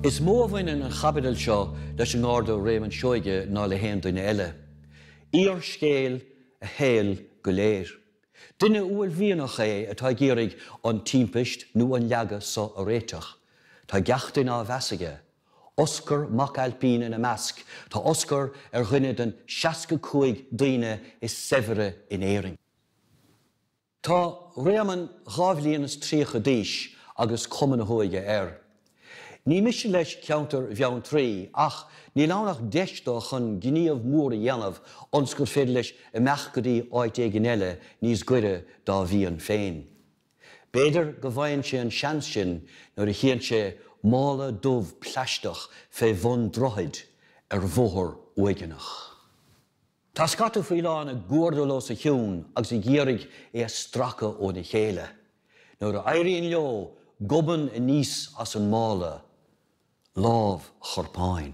Is mó a bhaineann an chaibidil seo leis an nGarda Réamonn Seoige ná le haon duine eile. Fíorscéal a shaoil go léir. Duine uaillmhianach é atá ag iarraidh an timpist nó an leagadh so a réiteach. Tá gach duine á mheas aige. Oscar Mac Ailpín ina measc, tá Oscar ar dhuine den 65 daoine is saibhre in Éirinn. Tá Réamonn 32 bhliain is d'aois agus cuma na hóige air. Ní miste leis ceantar Bheanntraí ach níl ann ach deis dó chun gníomh mór a dhéanamh ionas gur féidir leis imeacht go dtí áit éigin eile níos gaire dá mhian féin. B'fhéidir go bhfaigheann sé an seans sin nuair a chíonn sé mála dubh plaisteach fé bhun droichid ar bhóthar uaigneach. Tá scata faoileán ag guairdeall os a chionn agus ag iarraidh é a stracadh óna chéile. Nuair a éiríonn leo, gobann aníos as an mála lámh chorpáin.